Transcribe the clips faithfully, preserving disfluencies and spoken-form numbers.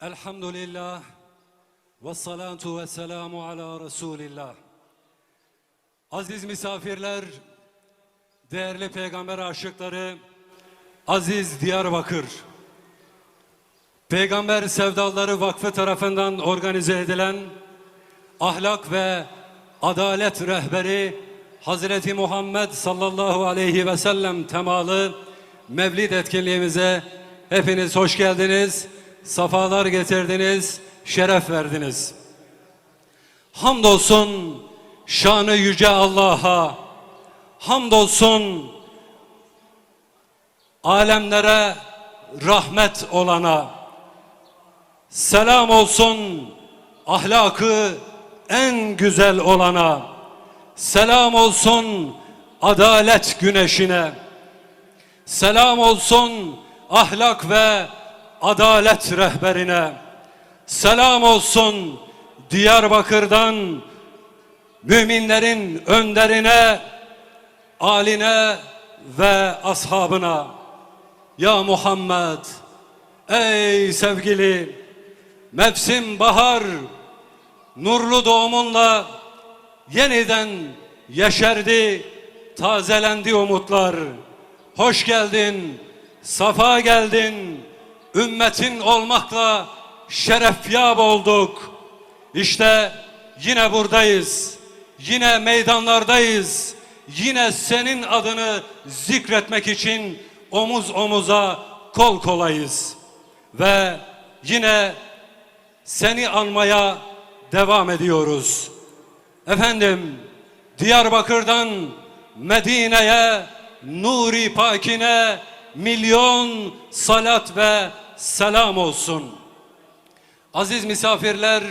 Elhamdülillah ve salatu ve selamu ala Resulillah. Aziz misafirler, değerli peygamber aşıkları, aziz Diyarbakır. Peygamber Sevdalıları Vakfı tarafından organize edilen ahlak ve adalet rehberi Hazreti Muhammed sallallahu aleyhi ve sellem temalı Mevlid etkinliğimize hepiniz hoş geldiniz, safalar getirdiniz, şeref verdiniz. Hamdolsun şanı yüce Allah'a, hamdolsun alemlere rahmet olana. Selam olsun ahlakı en güzel olana. Selam olsun adalet güneşine. Selam olsun ahlak ve adalet rehberine. Selam olsun Diyarbakır'dan müminlerin önderine, aline ve ashabına. Ya Muhammed, ey sevgili, mevsim bahar, nurlu doğumunla yeniden yeşerdi, tazelendi umutlar. Hoş geldin, safa geldin, ümmetin olmakla şerefyab olduk. İşte yine buradayız, yine meydanlardayız, yine senin adını zikretmek için omuz omuza, kol kolayız. Ve yine seni anmaya devam ediyoruz. Efendim, Diyarbakır'dan Medine'ye, Nuri Pakine milyon salat ve selam olsun. Aziz misafirler,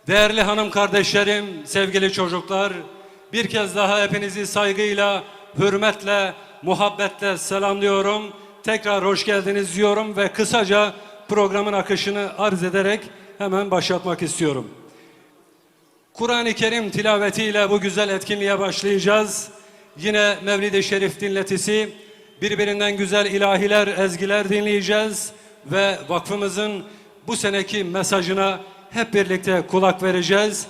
değerli hanım kardeşlerim, sevgili çocuklar, bir kez daha hepinizi saygıyla, hürmetle, muhabbetle selamlıyorum. Tekrar hoş geldiniz diyorum ve kısaca programın akışını arz ederek hemen başlatmak istiyorum. Kur'an-ı Kerim tilavetiyle bu güzel etkinliğe başlayacağız. Yine Mevlid-i Şerif dinletisi, birbirinden güzel ilahiler, ezgiler dinleyeceğiz ve vakfımızın bu seneki mesajına hep birlikte kulak vereceğiz.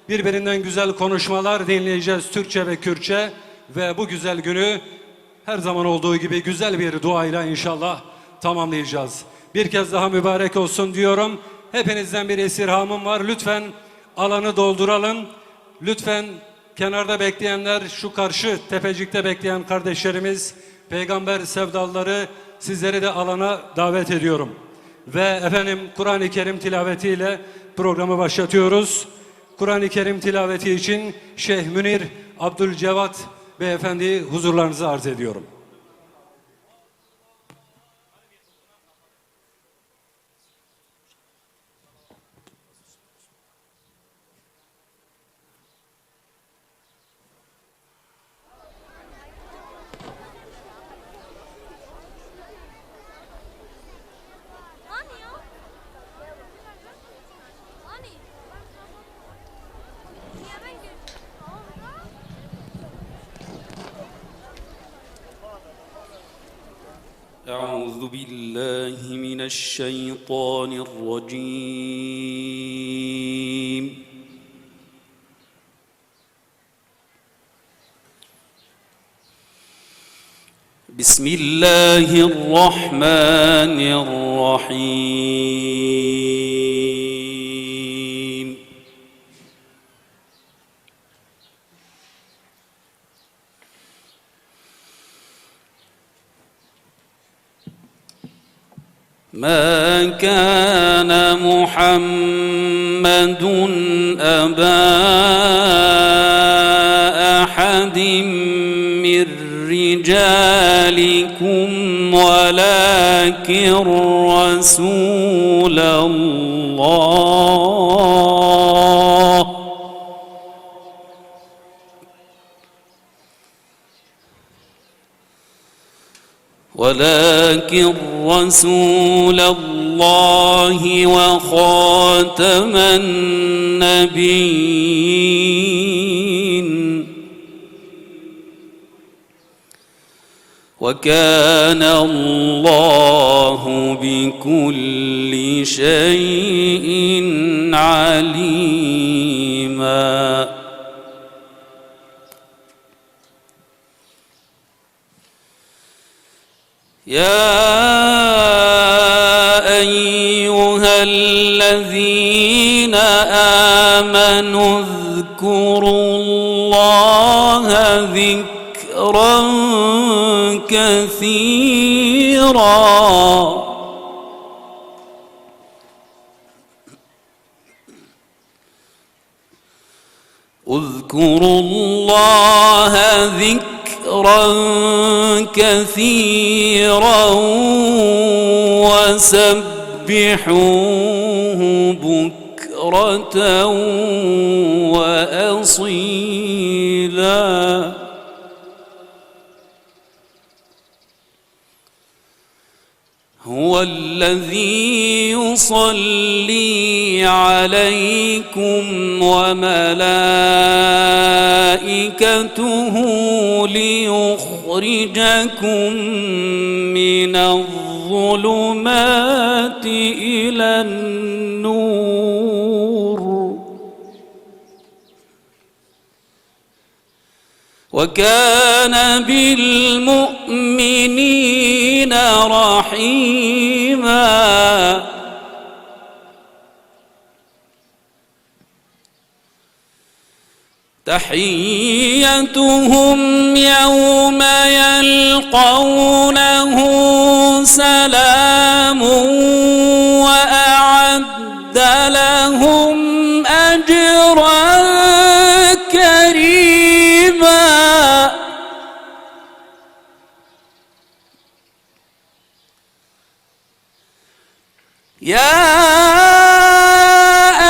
Birbirinden güzel konuşmalar dinleyeceğiz Türkçe ve Kürtçe ve bu güzel günü her zaman olduğu gibi güzel bir duayla inşallah tamamlayacağız. Bir kez daha mübarek olsun diyorum. Hepinizden bir istirhamım var. Lütfen alanı dolduralım. Lütfen kenarda bekleyenler, şu karşı tepecikte bekleyen kardeşlerimiz, peygamber sevdalıları, sizleri de alana davet ediyorum. Ve efendim, Kur'an-ı Kerim tilavetiyle programı başlatıyoruz. Kur'an-ı Kerim tilaveti için Şeyh Münir Abdülcevat Beyefendiyi huzurlarınıza arz ediyorum. أعوذ بالله من الشيطان الرجيم. بسم الله الرحمن الرحيم. ما كان محمد أبا أحد من رجالكم ولكن رسول الله ولكن رسول الله وخاتم النبيين وكان الله بكل شيء عليما. يا أيها الذين آمنوا اذكروا الله ذكرا كثيرا. اذكروا الله ذكرا كثيرا وسبحوه بكرة وأصيلا. هو الذي يصلي عليكم وملائكته ليخرجكم من الظلمات إلى النور. وكان بالمؤمنين رحيما. تحيتهم يوم يلقونه سلام وأعد لهم أجرا كريما. يا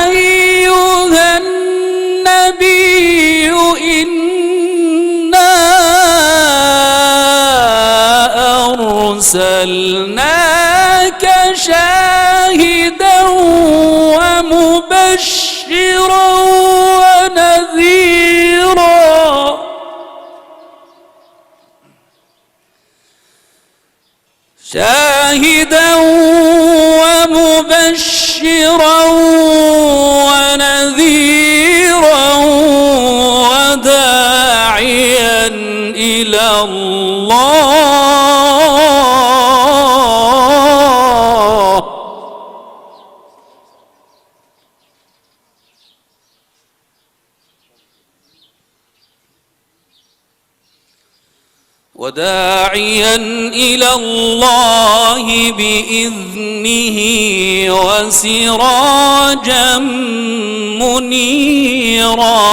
أيها النبي إنا أرسلناك شاهدا ومبشرا ونذيرا. شاهدا ومبشرا ونذيرا وداعيا إلى الله. وداعيا إلى الله بإذنه وسراجا منيرا.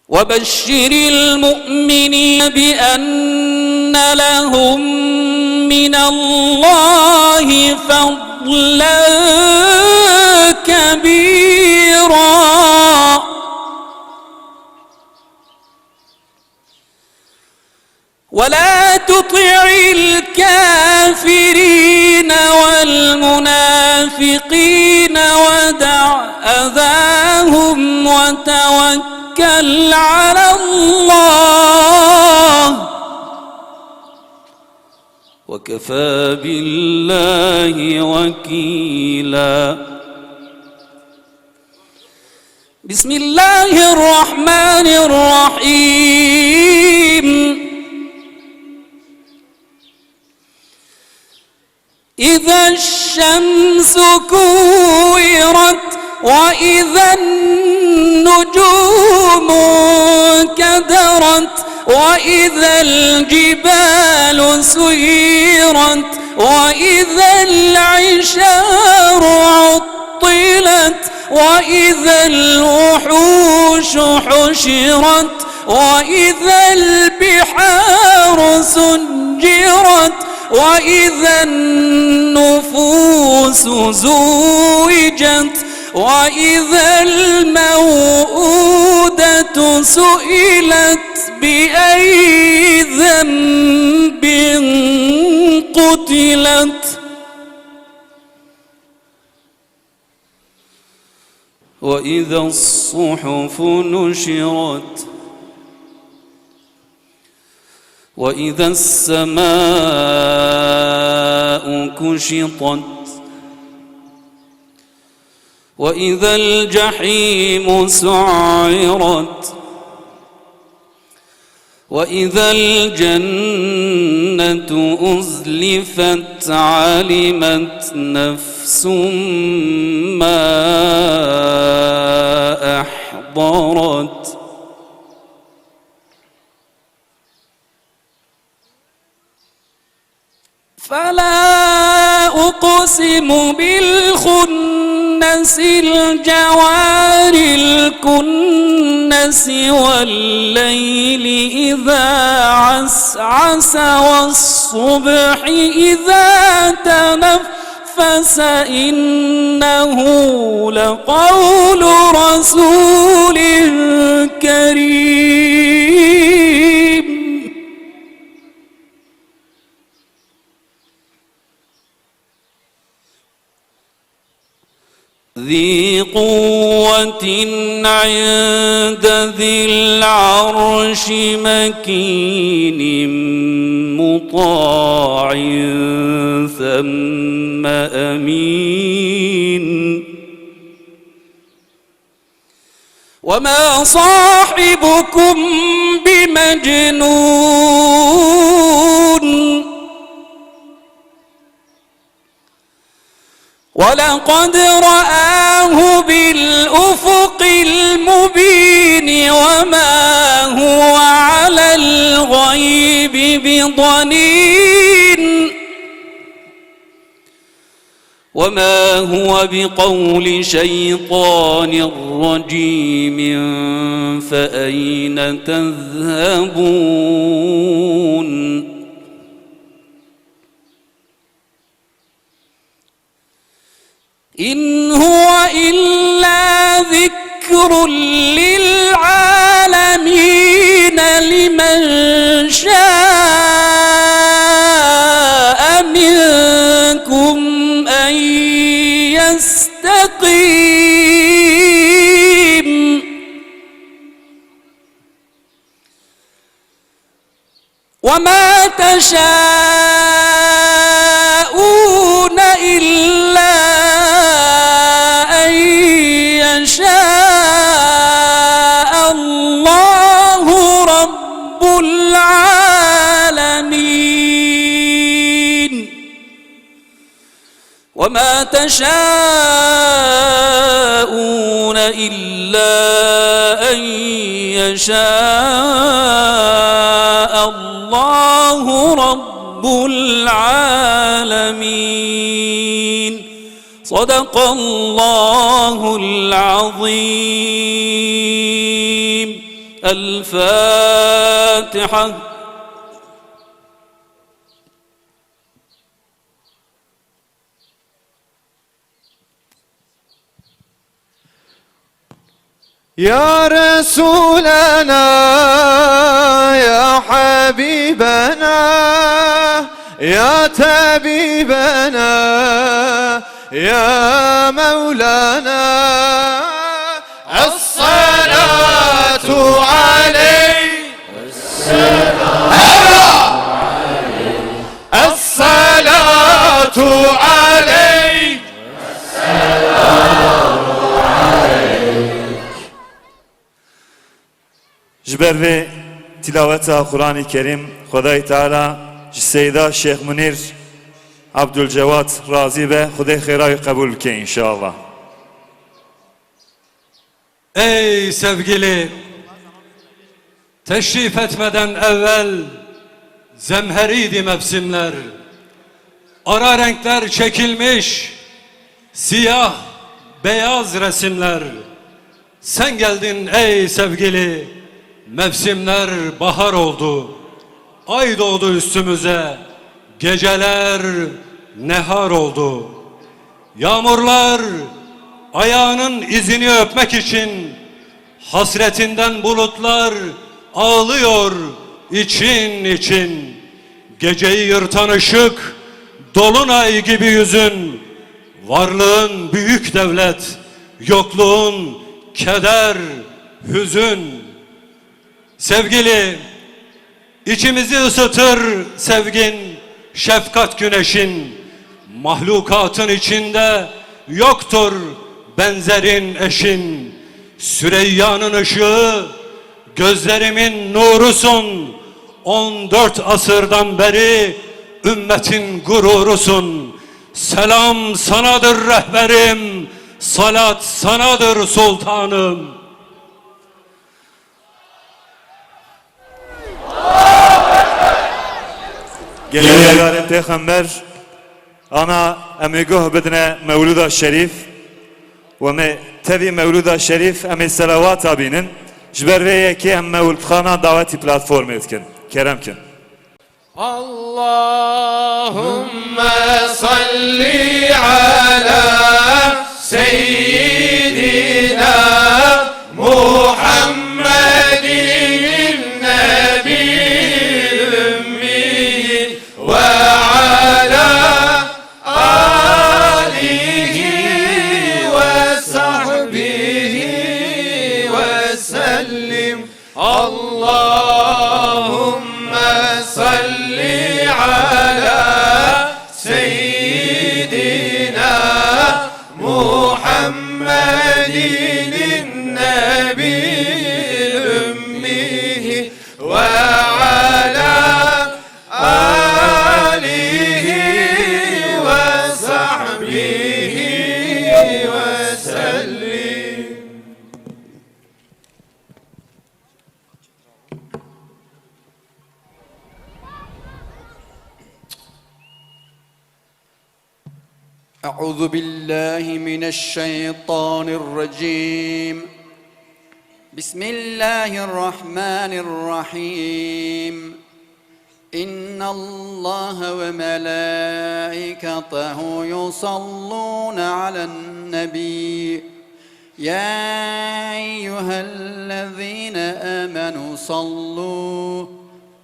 وبشر المؤمنين بأن لهم من الله فضلا كبيرا. ولا تطع الكافرين والمنافقين ودع أذاهم وتوكل على الله، وكفى بالله وكيلا. بسم الله الرحمن الرحيم. إذا الشمس كورت، وإذا النجوم انكدرت، وإذا الجبال سيرت، وإذا العشار عطلت، وإذا الوحوش حشرت، وإذا البحار سجرت، وإذا النفوس زوجت، وإذا الموءودة سئلت بأي ذنب قتلت. وإذا الصحف نشرت. وإذا السماء كشطت. وإذا الجحيم سعرت. وإذا الجنة أزلفت. علمت نفس ما أحضرت. فلا أقسم بالخنس، الجوار الكنس، والليل إذا عسعس، والصبح إذا تنفس، إنه لقول رسول كريم. ذي قوة عند ذي العرش مكين، مطاع ثم أمين. وما صاحبكم بمجنون، ولقد رآه بالأفق المبين، وما هو على الغيب بضنين. وما هو بقول شيطان رجيم، فأين تذهبون؟ إن هو إلا ذكر للعالمين، لمن شاء منكم أن يستقيم. وما تشاءون إلا أن يشاء الله رب العالمين. وما تشاءون إلا أن يشاء الله رب العالمين. صدق الله العظيم. الفاتحة. يا رسولنا، يا حبيبنا، يا طبيبنا، يا مولانا، الصلاة عليك. الصلاة عليك. Ji ber vê tilaweta Quranê Kerîm, Xwedayê Teala ji Seyda Şêx Munîr Abdülcevad razî be, Xwedê xêra wî qebûl bike înşallah. Ey sevgili, teşrif etmeden evvel zemheriydi mevsimler. Ara renkler çekilmiş, siyah, beyaz resimler. Sen geldin ey sevgili, mevsimler bahar oldu. Ay doğdu üstümüze, geceler nehar oldu. Yağmurlar ayağının izini öpmek için, hasretinden bulutlar ağlıyor için için. Geceyi yırtan ışık, dolunay gibi yüzün. Varlığın büyük devlet, yokluğun keder, hüzün. Sevgili, içimizi ısıtır sevgin, şefkat güneşin. Mahlukatın içinde yoktur benzerin, eşin. Süreyya'nın ışığı, gözlerimin nurusun. On dört asırdan beri ümmetin gururusun. Selam sanadır rehberim, salat sanadır sultanım. Gelê yarê pêxember, ana em ê guh bidine Mewlûda Şerîf. Û em ê tevî Mewlûda Şerîf em ê selawata bînin. Ji ber vê yekê em Mewlûdxana dawetî platformê dikin. Kerem kin. اللهم صل على سيدنا محمد النبي الأمي وعلى آله وصحبه وسلم. اللهم صل على سيدنا محمد النبي الأمي وعلى آله وصحبه وسلم. أعوذ بالله من الشيطان الرجيم. بسم الله الرحمن الرحيم. إن الله وملائكته يصلون على النبي. يا أيها الذين آمنوا صلوا،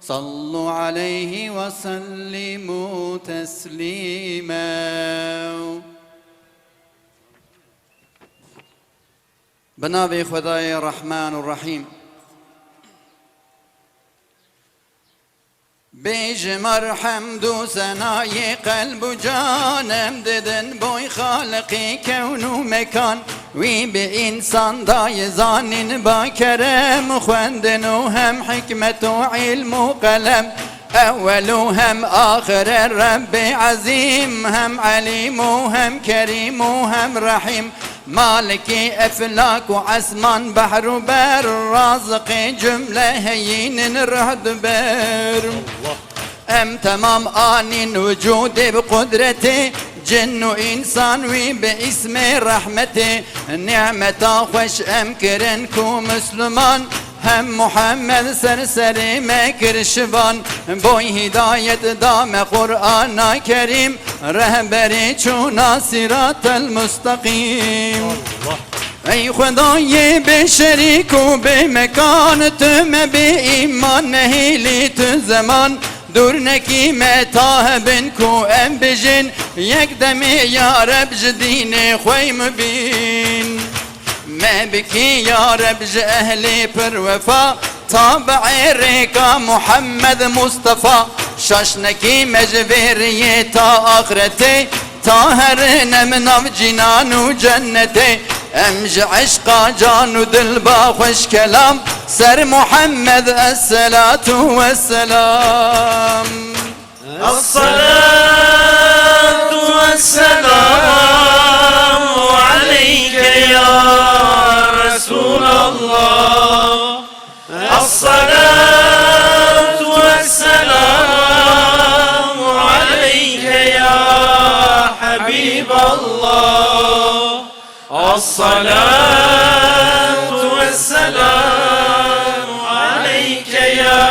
صلوا عليه وسلموا تسليما. Bi navê Xwedayê Rehman û Rehîm. Bêjim ar hemd û senayê qelb û can em didin boy Xaliqî kewn û mekan. Wî bi însan dayê zanîn ba kerem û xwendin û hem hikmet û îlm û qelem. Ewel û hem axir e Rebbê Ezîm, hem Elîm û hem Kerîm û hem Rehîm. Malikî eflak û esman, behr û ber, raziqê cumle heyînin rihd ber. Em temam anîn wicûdê bi qudretê, cin û însan wî bi îsmê rehmetê. Nîmeta xweş em kirin ku misliman, hem Muhammed ser serê me kir şivan. Boy hidayet da me Qur'ana Kerîm, rehberî çûna sîratel musteqîm. Ey Xwedayê bê şerîk û bê mekan, tu me bê îman nehêlî tu zeman. Dûr nekî me ta hebin ku em bijin, yek demê ya Reb ji dînê xwe mibîn. Me bikî ya Reb ji ehlê pir wefa, tabi'ê rêka Muhammed Mustafa. Şaş nekî me ji vê riyê ta axretê, ta herine min nav cînan û cennetê. Em ji eşqa can û dil ba xweş kelam, ser Muhammed esselatu wesselam. الصلاة والسلام عليك يا رسول الله. الصلاة والسلام عليك يا حبيب الله. الصلاة والسلام عليك يا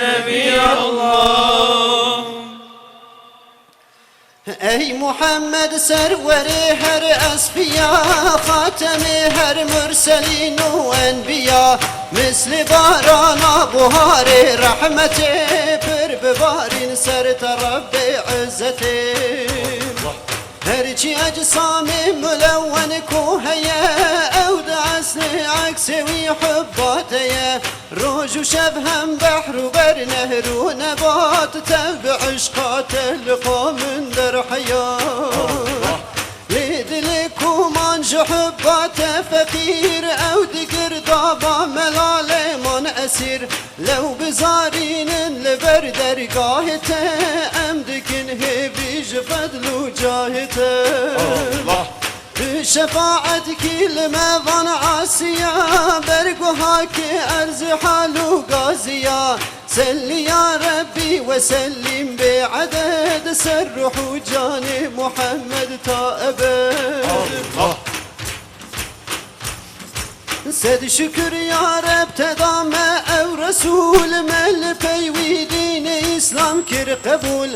نبي الله. Ey Muhammed serwerê her esfiya, xatemê her murselîn û enbiya, mislî barana buharê rehmetê, pir bibarîn ser te Rebbê izzetê. Her çi ecsamê mulewwen ku heye, ew di eslê eksê wî hubba te ye. Roj û şev hem behr û ber nehr û nebat, tev bi eşqa te li qo min derheya. Lê dilê ku man ji hubba te feqîr, ew digir daba melalê man esîr. Lew bizarînin li ber dergahê te, em dikin hêvî ji fedl û cahê te. Allah. Tu şefaetkî li me van asiya, berguhakê erzî hal û gaziya. Selli ya Rebbî ve sellîm bê eded, ser ruh û canê Muhammed ta ebed. Allah. Sed şükür ya Reb te da me ew Resûl, me li pey wî dînê Îslam kir qebûl.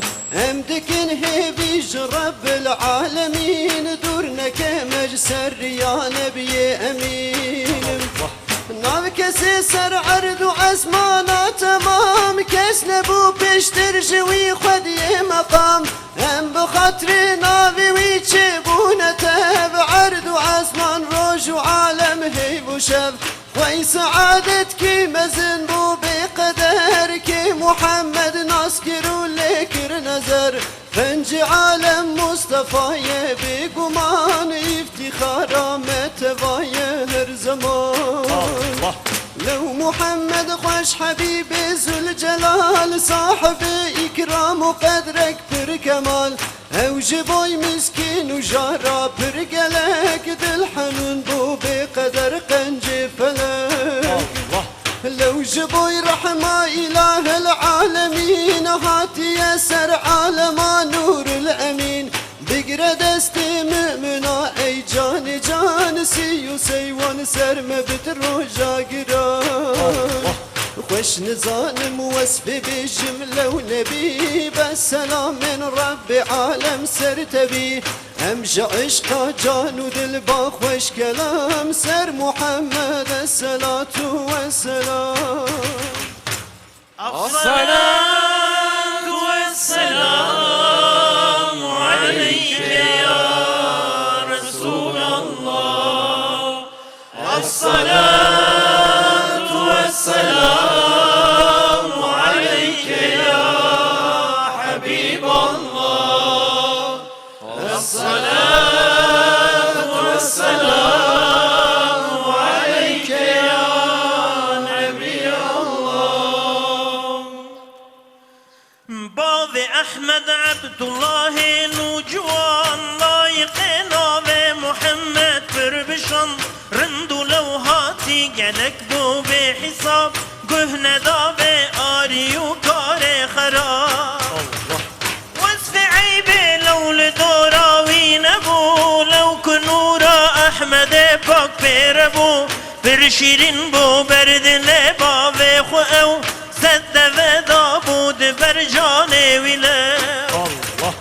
Em dikin hêvî ji Rebbil Alemîn, dûr neke me ji ser riya Nebiyê Emîn. Nav kesê ser erd û esmana temam, kes nebû pêştir ji wî xwediyê meqam. Em bi xatirê navê wî çêbûne tev, erd û esman, roj û alem, heyv û şev. Xwey seadetkî mezin bû bê qeder, kê Muhammed nas kir û lê kir nezer. Pencî alem Mustafa ye bêguman, îftîxara me teva ye her zeman. Allah. Lew Muhammed xweş Hebîbê Zülcelal, sahibê îkram û qedrek pir kemal. Ew ji boy miskîn û jara pir gelek dilhenûn bû bê qeder qencê felek. Allah. Lew ji boy rehma îlahil alemîn hatiye ser alema nûril emîn. Bigre destê mumina ey canê can, sî û sey wan ser me bit roja giran. Allah. Xweş nizanim wesfê bêjim lew nebî, bes selamên Rebbê alem ser te bî. Em ji eşqa can û dil ba xweş kelam, ser Muhammed esselatu wesselam. الصلاة والسلام عليك يا رسول الله. الصلاة والسلام عليك يا حبيب الله. الصلاة والسلام عليك يا نبي الله. Bavê Ehmed Ebdullahê nûciwan, layiqê navê Muhammed pir bişan, rind û lew hatî gelek bû bê hîsab, guh neda vê arî û karê xerab. Wesfê eybê lew li dora wî nebû, lew ku nûra Ehmedê pak pê re bû, pir şîrîn bû ber dilê bavê xwe ew, sed deve dabû di ber canê wî lew. Allah.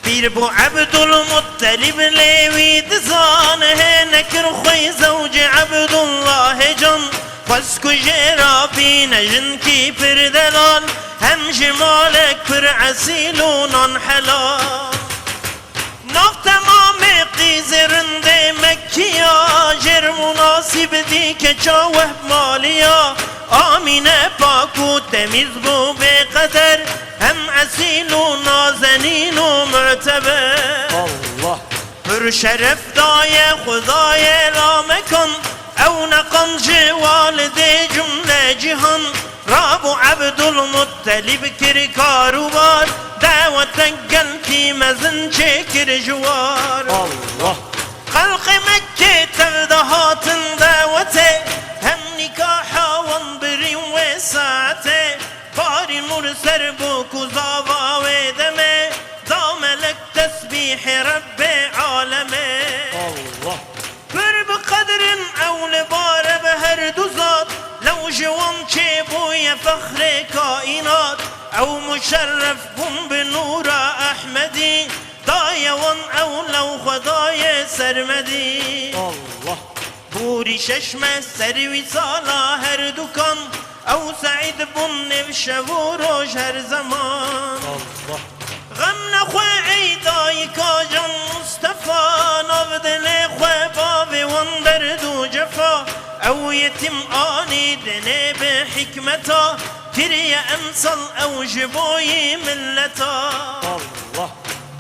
Pîr bû Ebdulmuttelîb lê wî dizan, hê nekir xwey zewcê Ebdullahê can. Xwest ku jê re bîne jinkî pir delal, hem ji malek pir esîl û nan helal. Nav temamê qîzê rindê Mekkiya, jêr munasîb dî keça Wehb maliya. Amîne pak û temîz bû bê qeder, hem esîl û nazenîn û muteber. Allah. Pir şeref daye Xwedayê lamekan, ew neqan ji walidê cumle cîhan. Rabû Ebdulmuttelîb kir karûbar, dawetek gelkî mezin çêkir ji war. Allah. Xelqê Mekkê tev de hatin dawetê, hem nîkaha wan birîn wê saetê. Barî nûr ser bû ku zava wê demê, da melek tesbîhê Rebbê alemê. Allah. Pir bi qedr in ew li bare bi her du zat, lew ji wan çêbûye fexrê kaînat. Ew muşerref bûn bi nûra Ehmedî, daye wan ew lew Xwedayê sermedî. Allah. Bûrî şeş meh ser wîsala her dukan, ew seîd bûn nêv şev û roj her zeman. Allah. Xem ne Ka can Mustafa nav dilê xwe bavê wan derd û cefa. Ew yetîm anî dinê bi hikmeta, kiriye emsal ew ji boyî milleta. Allah.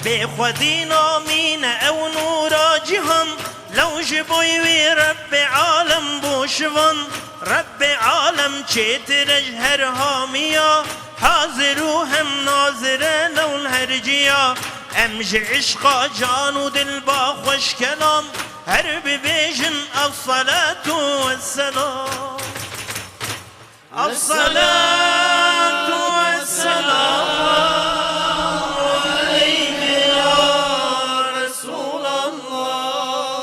Bê xwedî namîne ew nûra cîhan, lew ji boy wî Rebbê alem bû şivan. Rebbê alem çêtir e ji her hamiya, hazir û hem nazir e lew li her ciya. Em ji işqa can û dil ba xweş kelam, her bibêjin الصلاة والسلام. الصلاة والسلام عليك يا رسول الله.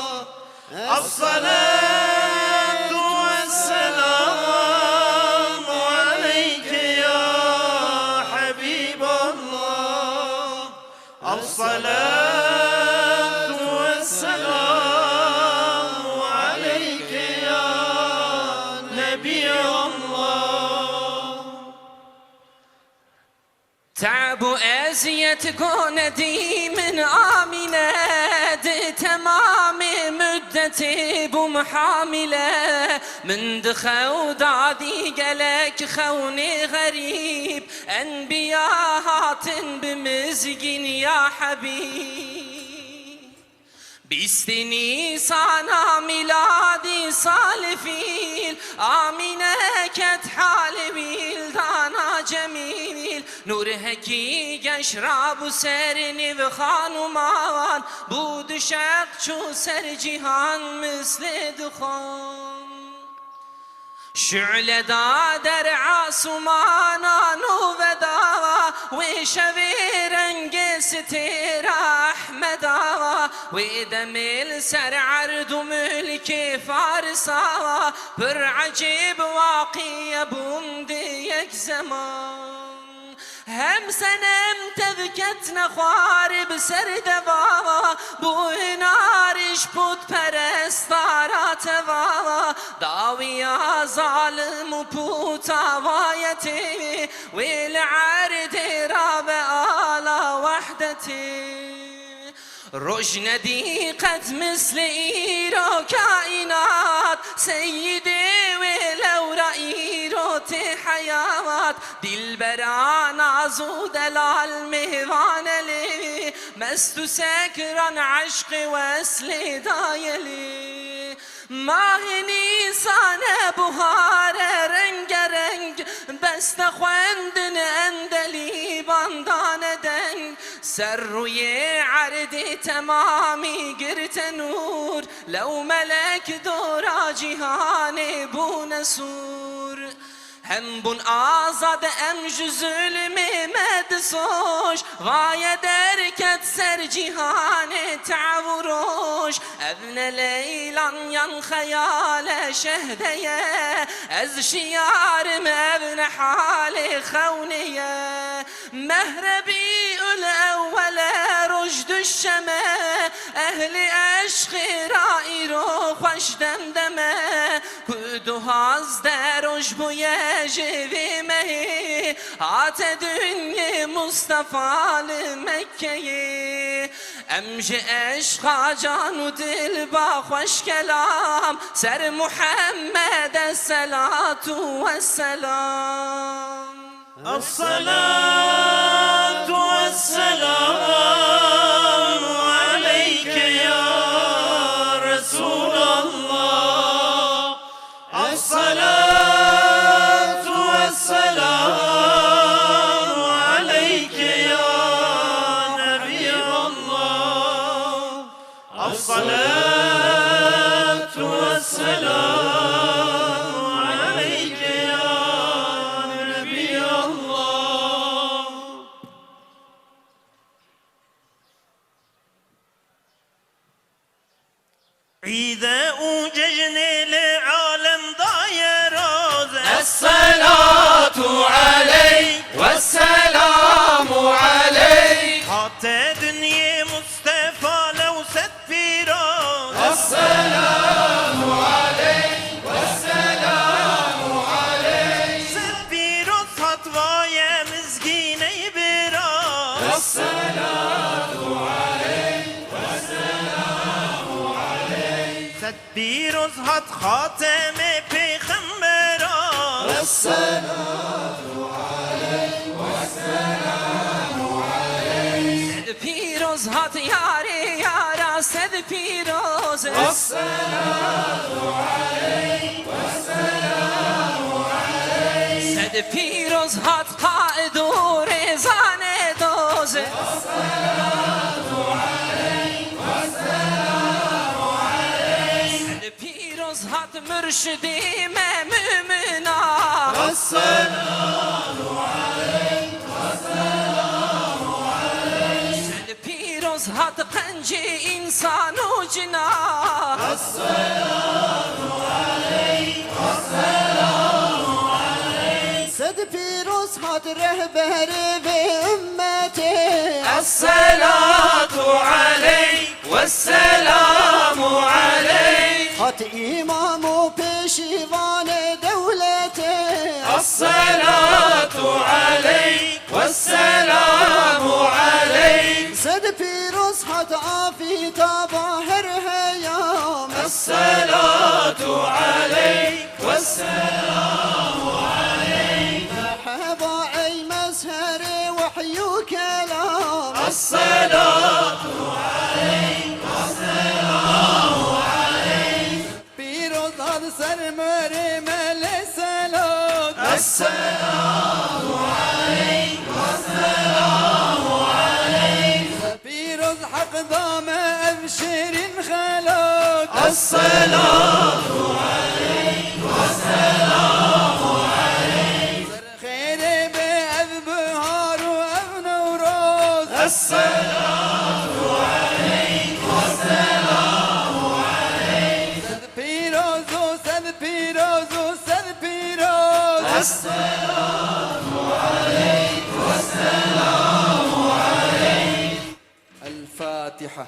الصلاة والسلام عليك يا حبيب الله. الصلاة والسلام عليك يا نبي الله. Te'b û eziyet gonedî min Amîne, di temamê muddetê bûm hamîle. Min di xew dadî gelek xewnê xerîb, enbiya hatin bi mizgîn ya Hebîb. Bîstê Nîsana mîladî salê fîl, Amîne ket halê wîldana cemîl. Nûr hekî geş rabû ser nîv xanûman, bû du şeq çû ser cîhan mislê dixwan. Şule da der asûmanan û veda, wê şevê rengê stêra Ehmeda, wê demê li ser erd û milkê Farisa, pir ecêb waqiye bûn di yek zeman. Hem senem tev ketine xwarê bi ser deva, bû hinarî ji pûtperestara teva. Dawiya zalim û pûtavayetê, wê li erdê rabe ala wehdetê. Roj nedî qet mislê îro kaînat, seyîdê wê lewra îro tê heyat. Dilbera naz û delal mêvan e lê, mest û sekran eşqê weslê daye lê. Mahê Nîsan e buhar e rengereng, beste xwendin endelîban dane deng. Ser rûyê erdê temamî girte nûr, lew melek dora cîhanê bûne sûr. Hem bûn azad em ji zulmê me disoj, vaye derket ser cîhanê tev û roj. Ev ne leylan yan xeyal e şehde ye, ez şiyar im ev ne halê xewnê ye. Meh Rebîul Ewwel e roj duşem e, ehlê eşqê ra îro xweş demdem e. Ku duwazdeh roj bûye ji vê mehê, hate dinyê Mustafa li Mekkeyê. Em ji eşqa can û dil ba xweş kelam, ser Muhammed e selat û selam. الصلاة والسلام عليك يا رسول الله. الصلاة والسلام عليك يا نبي الله. الصلاة والسلام عليك يا نبي الله. Pîroz hat xatemê pêxembera. Esselatu aleyk, wesselamu aleyk. Sed pîroz hat yarê yara, sed pîroz. Esselatu aleyk, wesselamu aleyk. Sed pîroz hat qaid û rêzanê doz. Esselatu aleyk, wesselamu aleyk. Sed pîroz hat murşidî me mumina. Esselatu aleyk, wesselamu aleyk. Sed pîroz hat qencî însan û cina. Esselatu aleyk, wesselamu aleyk. Sed pîroz hat rehberê vê ummetê. Esselatu aleyk, wesselamu aleyk. Hat îmam û pêşîvanê dewletê. Esselatu aleyk, wesselamu aleyk. Sed pîroz hat afîtaba her heyam. Esselatu aleyk, wesselamu aleyk. Merheba ey mezherê wehy û kelam. Esselatu aleyk, wesselamu aleyk. Pîroz hat ser merê me lê selat. Esselatu aleyk, wesselamu aleyk. Pîroz heq da me ev şêrîn xelat. Esselatu aleyk, wesselamu aleyk. Xêrê be ev bihar û ev Newroz. Esselatu aleyk, wesselamu aleyk. Sed pîroz û sed pîroz û sed pîroz. Esselatu aleyk, wesselamu aleyk. El Fatiha.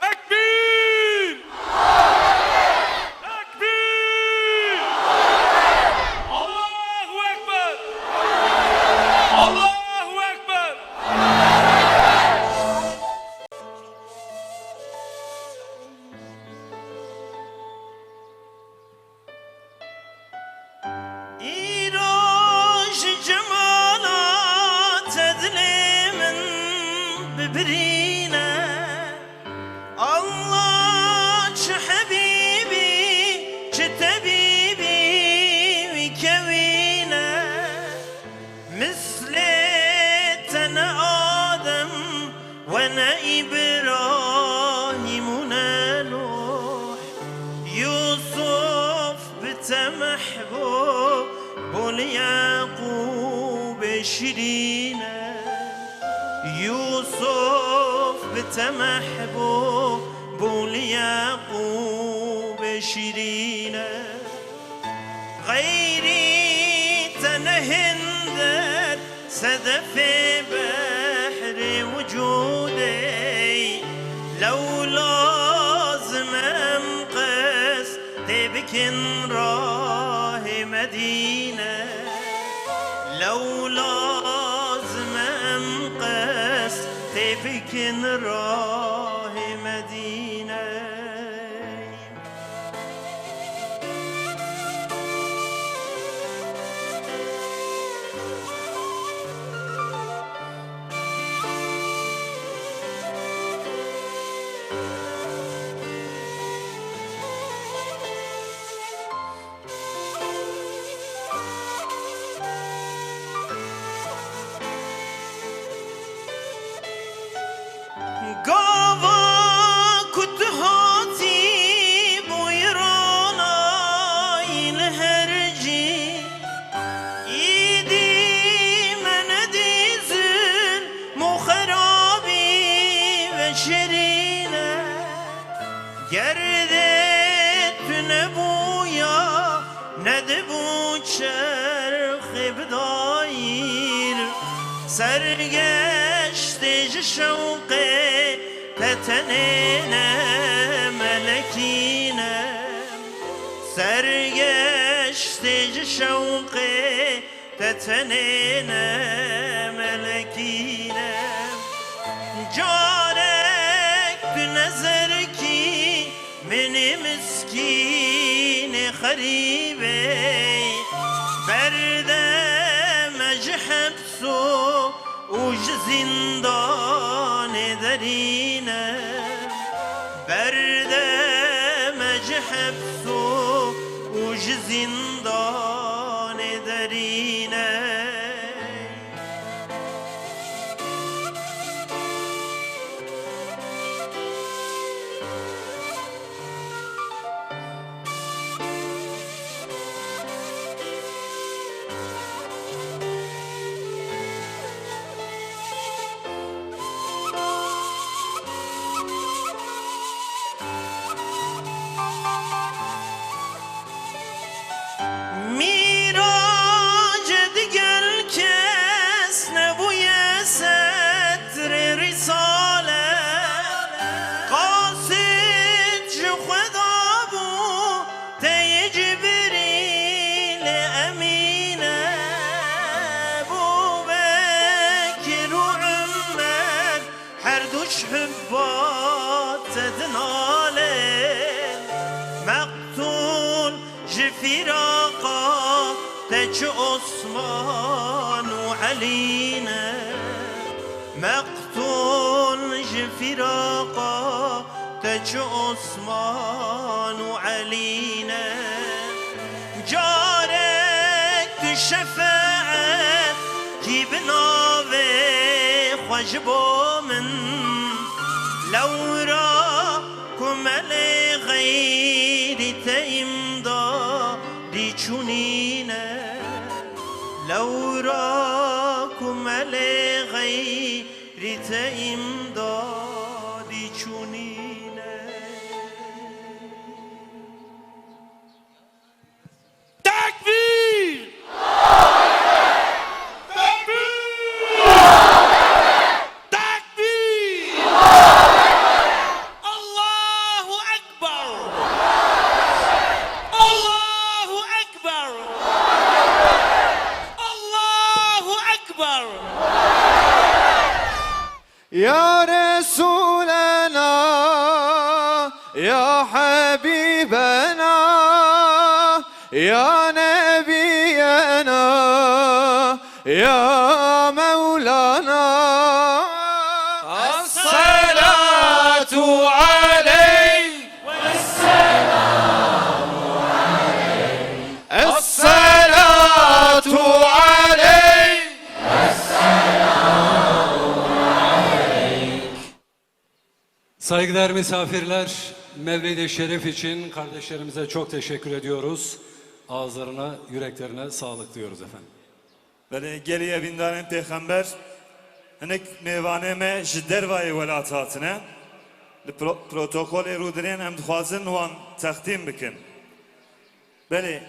Tekbîr! Tekbîr! Allahu Ekber! Allahu Ekber! Îro ji cemala te dilê min bibirîne. Allah çi hebîbî, çi tebîbî wî kewîne. Mislê te ne Adem we ne Îbrahîm û ne Nuh. Yûsuf bi te mehbûb bû li Yeqûbê şirîne. Yûsuf bi te mehbûb bû li Yeqûbê şirîne. Xeyrî te ne hinder sedefê behrê wicûdê. Lewla zimem qes tê bikin rahê Medîne. Lewla zimem qes tê bikin rahê Medîne. Gava ku tu hatî boyranayî li her cî, îdî me nedî zilm û xerabî ve şirîne. Ger dê tu nebûya, nedibû çerxê bi dayîr. Sergeştê ji şewqê te tenê ne melekîne. Sergeştê ji şewqê te tenê ne melekîne. Carek tu nezer kî minî miskînê xerîbê, berde me ji heps û, û ji zîndanê derîne. Berde me ji heps û, û ji zîndanê derîne. Mîrac digel kes nebûye setrê Rîsale. Qasid ji xwe dabû teyê Cibrîlê Emîne. Bû Bekir û Umer her du ji hubba te dinalên. Meqtûl ji fîraqa te çi Osman û Elî ne. Meqtûl ji fîraqa te çi Osman û Elî ne. Carek tu şefeet kî bi navê xwe ji bo min. Lewra ku me lê xeyrî te îmdadî çûnîne. Lewra ku me lê xeyrî te îmdadî çûnîne. Tekbîr! Tekbîr! Tekbîr! Allahu Ekber! Allahu Ekber! Allahu Ekber! يا رسولنا، يا حبيبنا، يا نبينا، يا مولانا. الصلاة عليك. الصلاة عليك. Saygıdeğer misafirler, Mevlid-i Şerif için kardeşlerimize çok teşekkür ediyoruz. Ağızlarına, yüreklerine sağlık diyoruz efendim. Belê, gelî evîndarên pêxember, hinek mêvanê me ji dervayê welat hatine. Li pro-, protokolê rûdirên em dixwazin wan textîm bikin. Belê,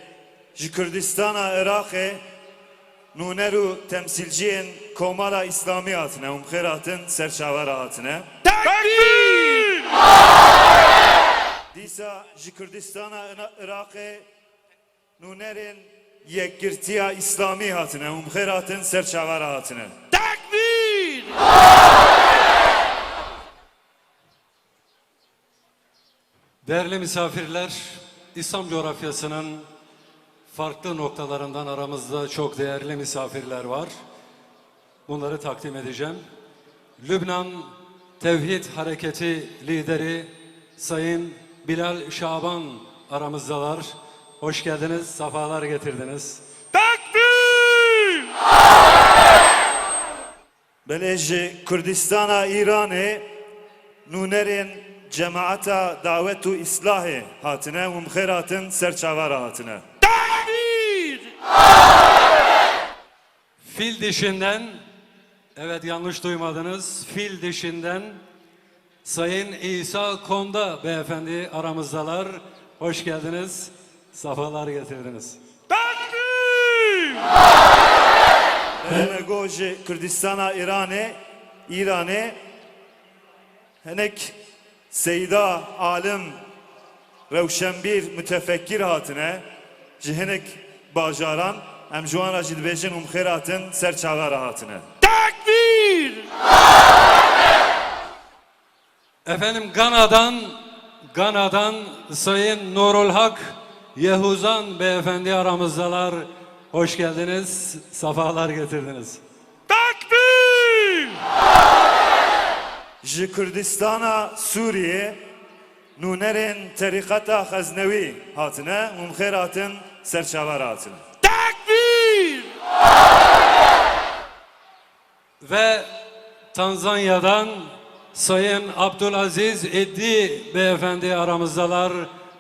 ji Kurdistana Iraqê nûner û temsîlciyên Komara Îslamî hatine û bi xêr hatin, ser çava re hatine. Tekbîr! Dîsa ji Kurdistana Ina-, Iraqê nûnerên Yekgirtiya Îslamî hatine û bi xêr hatin, ser çava re hatine. Tekbîr! Değerli misafirler, İslam coğrafyasının farklı noktalarından aramızda çok değerli misafirler var. Bunları takdim edeceğim. Lübnan Tevhid Hareketi lideri Sayın Bilal Şaban aramızdalar. Hoş geldiniz, sefalar getirdiniz. Tekbir! Belê, ji Kurdistana Îranê nûnerên Cemaeta Dawet û Îslahê hatine û bi xêr hatin, ser çava re hatine. Tekbîr! Fil dişinden, evet, yanlış duymadınız, fil dişinden Sayın İsa Konda beyefendi aramızdalar. Hoş geldiniz, sefalar getirdiniz. Tekbîr! Belê, me got ji Kurdistana Îranê, Îranê hinek seyda, alim, rewşenbîr, mutefekkir hatine ji hinek bajaran. Em ji wan re jî dibêjin hûn bi xêr hatin, ser çava re hatine. Tekbîr! Efendim, Gana'dan, Gana'dan Sayın Nurul Hak Yehuzan Beyefendi aramızdalar. Hoş geldiniz, sefalar getirdiniz. Tekbîr! Ji Kurdistana Sûriyê nûnerên terîqeta Xeznewî hatine, hûn xêr hatin, serçava re hatine. Tekbîr! Ve Tanzanya'dan Sayın Abdulaziz Eddi Beyefendi aramızdalar.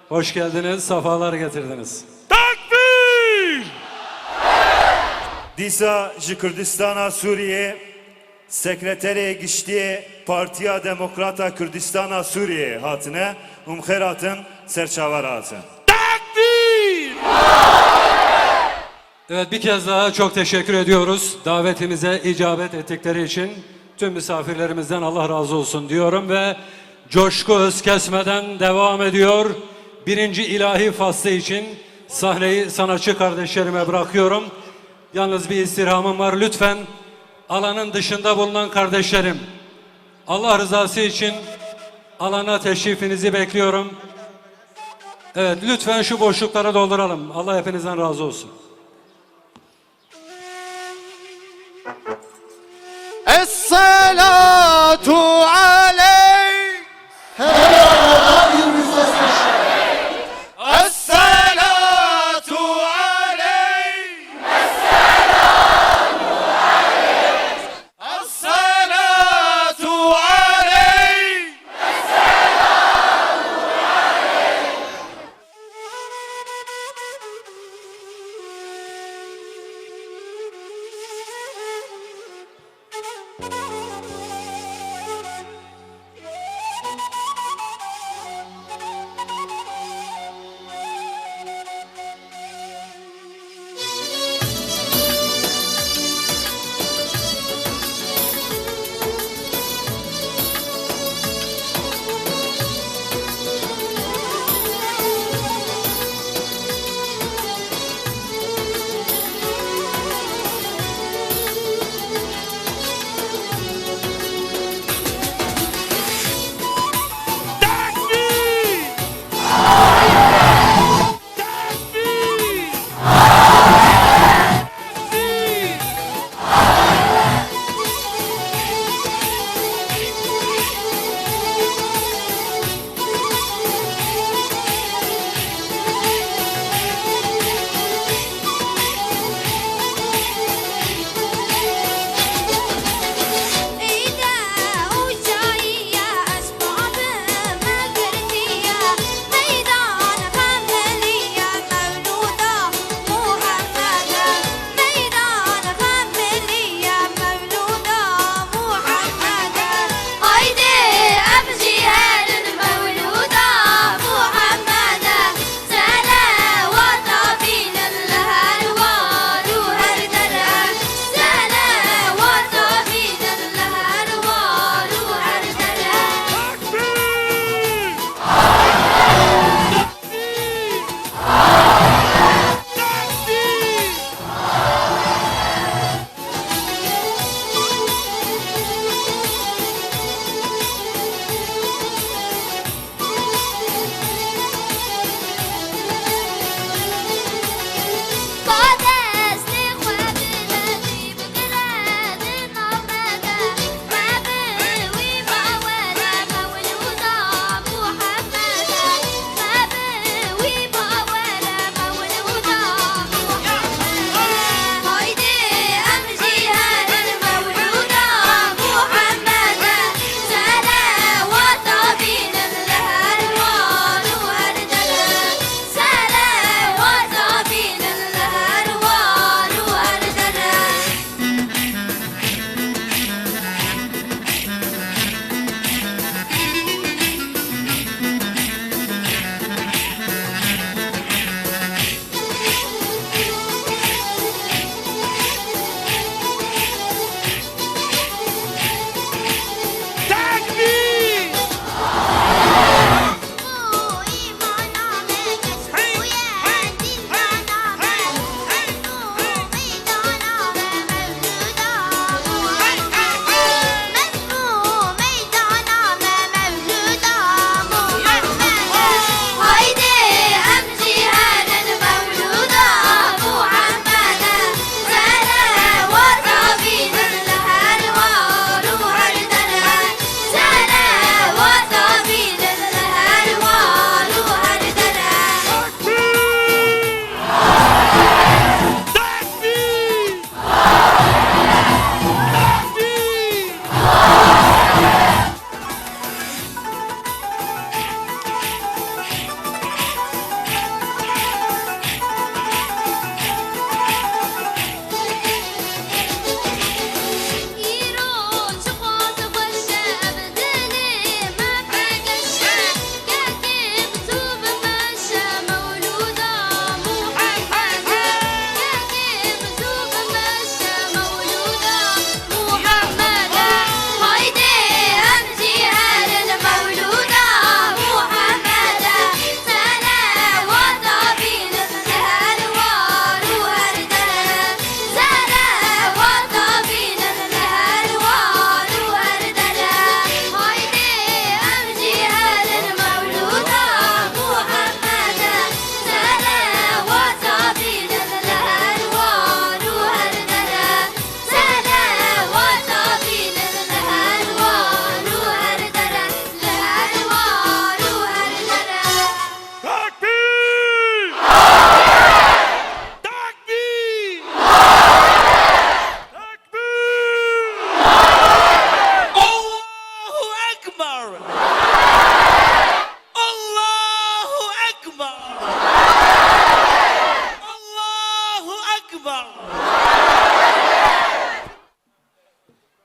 Hoş geldiniz, sefalar getirdiniz. Tekbîr! Dîsa ji Kurdistana Sûriyê Sekreterê Giştî yê Partiya Demokrata Kurdistana Sûriyê hatine, hûn xêr hatin, serçava re hatin. Tekbîr! Evet, bir kez daha çok teşekkür ediyoruz davetimize icabet ettikleri için. Tüm misafirlerimizden Allah razı olsun diyorum ve coşku hız kesmeden devam ediyor. Birinci ilahi faslı için sahneyi sanatçı kardeşlerime bırakıyorum. Yalnız bir istirhamım var. Lütfen alanın dışında bulunan kardeşlerim, Allah rızası için alana teşrifinizi bekliyorum. Evet, lütfen şu boşlukları dolduralım. Allah hepinizden razı olsun. Esselatu aleyk. Esselatu aleyk. Esselatu aleyk.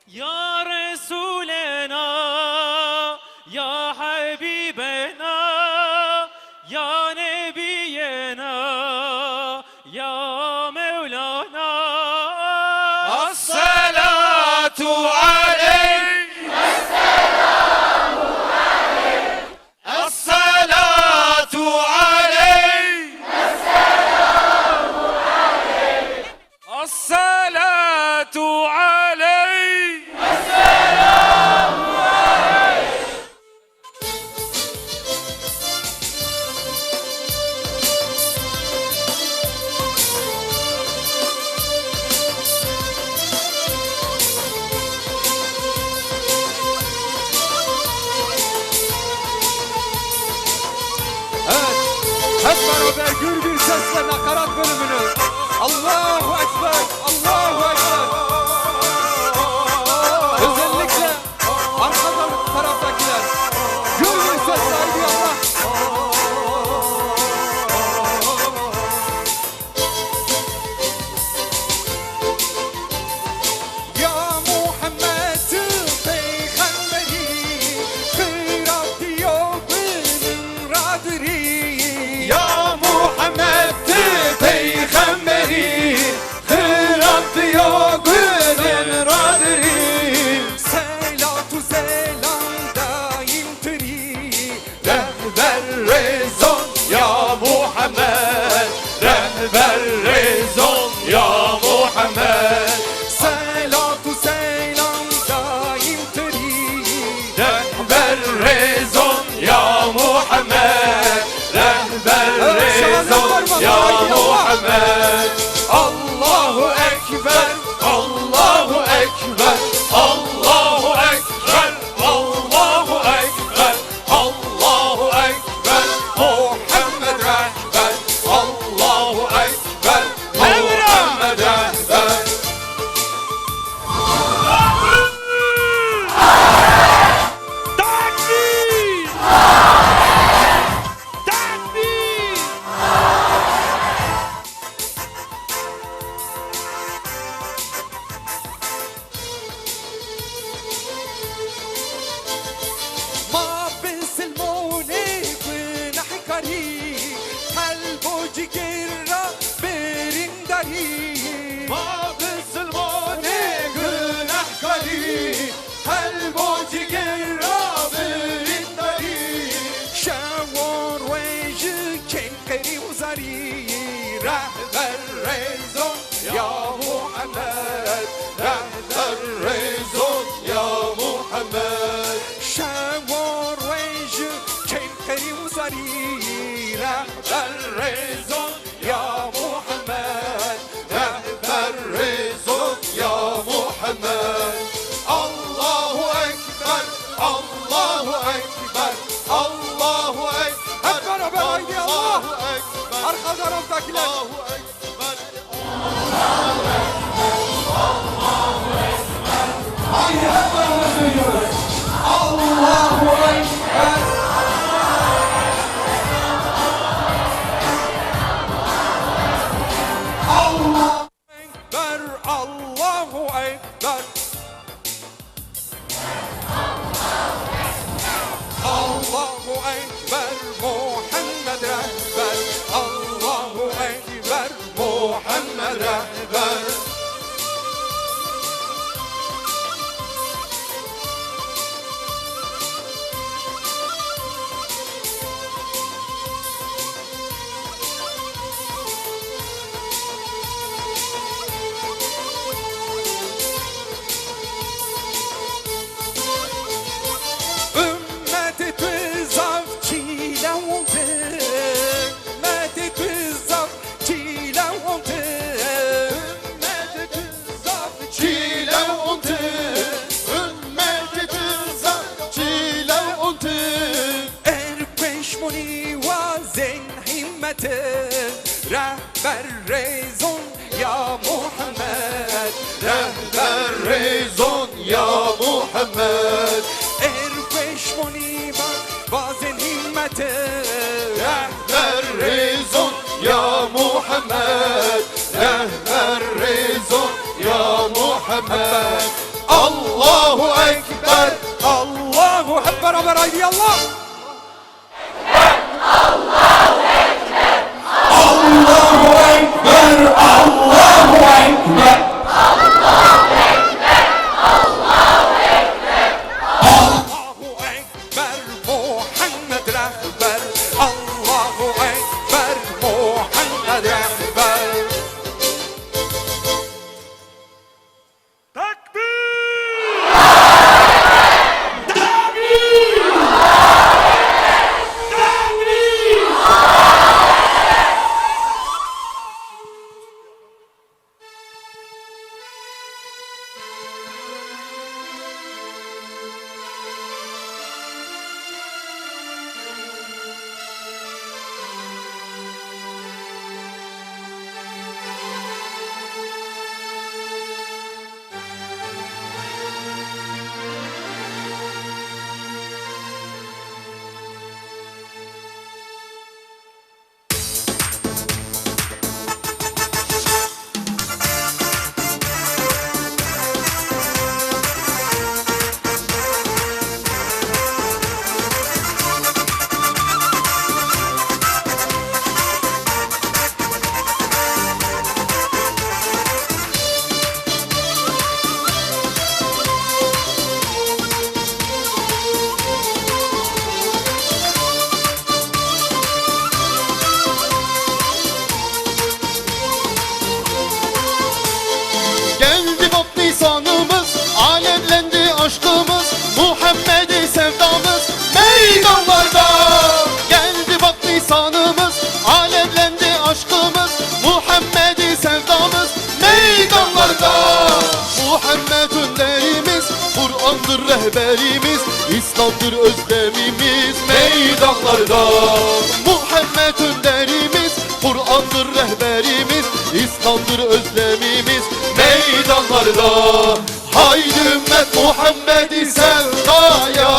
Ya Resulena, ya Habibena, ya Nebiyena, ya Mevlana. As-salatu aleyk. As-salatu aleyk. As-salatu aleyk. Evet, hep beraber gür bir sesle nakarat bölümünü. Allahu Ekber, Allahu Ekber. Özellikle arka taraftakiler. Gür bir sesle, haydi Allah. Ya Muhammed peyxemberî, xirab diyo binin radirî. Ya Muhammed peyxemberî, xirab diyo binin radirî. Selat û selam daîm tirî. Rehber rêzon ya Muhammed, rehber rêzon ya Muhammed. Selat û selam daîm tirî. Rehber rêzon ya Muhammed, rehber rêzon ya Muhammed. Allahu Ekber, Allahu Ekber, Allahu Ekber, Allahu Ekber. Allahu Ekber, Muhammed Rehber. Allahu Ekber, Muhammed Rehber. Tekbîr! Tekbîr! Ma bisilmonê gunehkarî, qelb û cigêr ra birîndarî. Ma bisilmonê gunehkarî, qelb û cigêr ra birîndarî. Şev û rojî kêm qerî û zarî, rehber rêzon ya Muhammed, rehber rêzon ya Muhammed. Şev û rojî kêm qerî û zarî, rehber rêzon ya Muhammed, rehber rêzon ya Muhammed. Allahu Ekber, Allahu Ekber, Allahu Ekber. Hep beraber, haydi Allah. Allahu Ekber. Arka taraftakiler. Allahu Ekber. Haydi hep beraber söylüyoruz. Allahu Ekber. Allahu Ekber, Allahu Ekber. Allahu Ekber, Muhammed Rehber. Allahu Ekber, Muhammed Rehber. Ummetê tu zaf çîlewont e, ummetê tu zaf çîlewont e. Ummetê tu zaf çîlewont e, ummetê tu zaf çîlewont e. Er peşmonî wazên hîmmet e, rehber rêzon ya Muhammed, rehber rêzon ya Muhammed. Er peşmonî ma wazên hîmmet e, rehber rêzon ya Muhammed, rehber Allahu Ekber. Allahu Ekber. Beraber haydi yallah. Allahu Ekber, Allahu Ekber. Allahu Ekber, Muhammed Rehber. Allahu Ekber, Muhammed Rehber. Tekbîr! Tekbîr! Tekbîr! Geldi bak nisanımız, alevlendi aşkımız, Muhammed'i sevdamız meydanlarda. Geldi bak nisanımız, alevlendi aşkımız, Muhammed'i sevdamız meydanlarda. Muhammed önderimiz, Kur'an'dır rehberimiz, İslam'dır özlemimiz meydanlarda. Muhammed önderimiz, Kur'an'dır rehberimiz, İslam'dır özlemimiz meydanlarda. Haydi ümmet Muhammed'i sevdaya,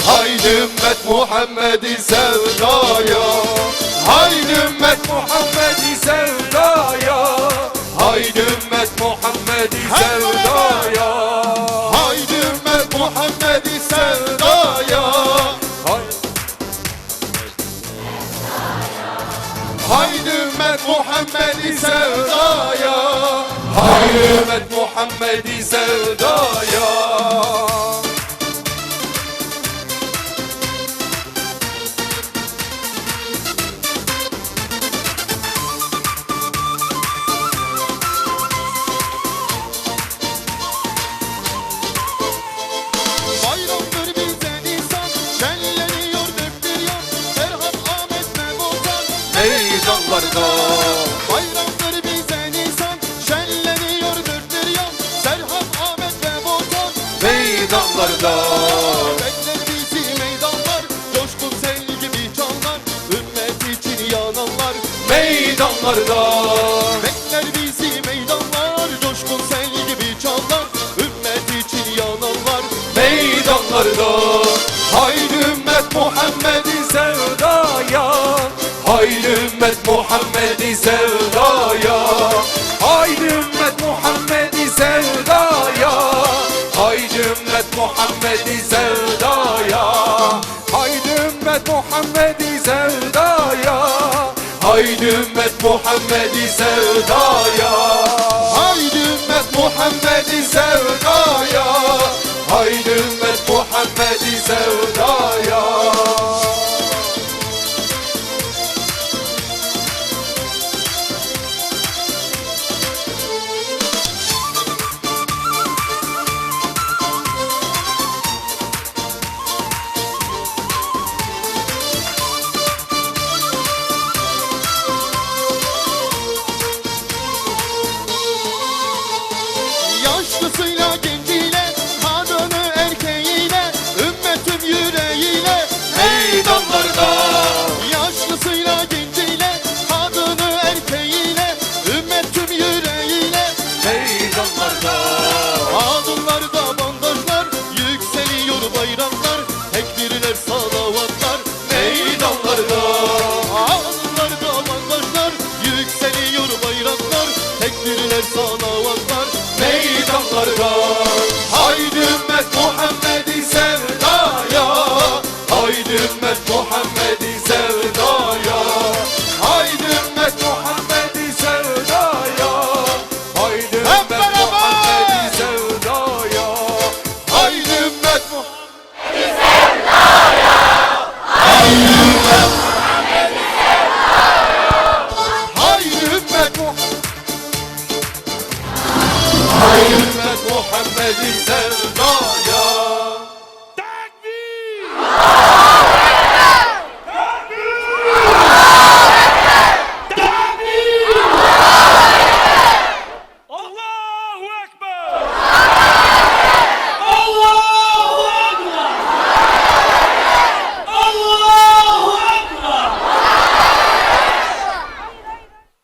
haydi ümmet Muhammed'i sevdaya, haydi ümmet Muhammed'i sevdaya, haydi ümmet Muhammed'i sevdaya, haydi ümmet Muhammed'i sevdaya. Hay- Haydi ümmet Muhammed'i sevdaya, haydi ümmet Muhammed'i sevdaya. Bayramdır bize nisan, şenleniyor dört bir yan. Serhat, Ahmet ve Botan meydanlarda. Bayramdır bize nisan, şenleniyor dört bir yan. Serhat, Ahmet ve Botan meydanlarda. Bekler bizi meydanlar, coşkun sel gibi çanlar. Ümmet için yananlar meydanlarda. Bekler bizi meydanlar, coşkun sel gibi çanlar. Ümmet için yananlar meydanlarda. Haydi ümmet Muhammed'i sevdaya, haydi ümmet Muhammed'i sevdaya, haydi ümmet Muhammed'i sevdaya, haydi ümmet Muhammed'i sevdaya. Haydi ümmet Muhammed'i sevdaya. Haydi ümmet Muhammed'i sevdaya. Haydi ümmet Muhammed'i sevdaya. Haydi ümmet Muhammed'i sevdaya.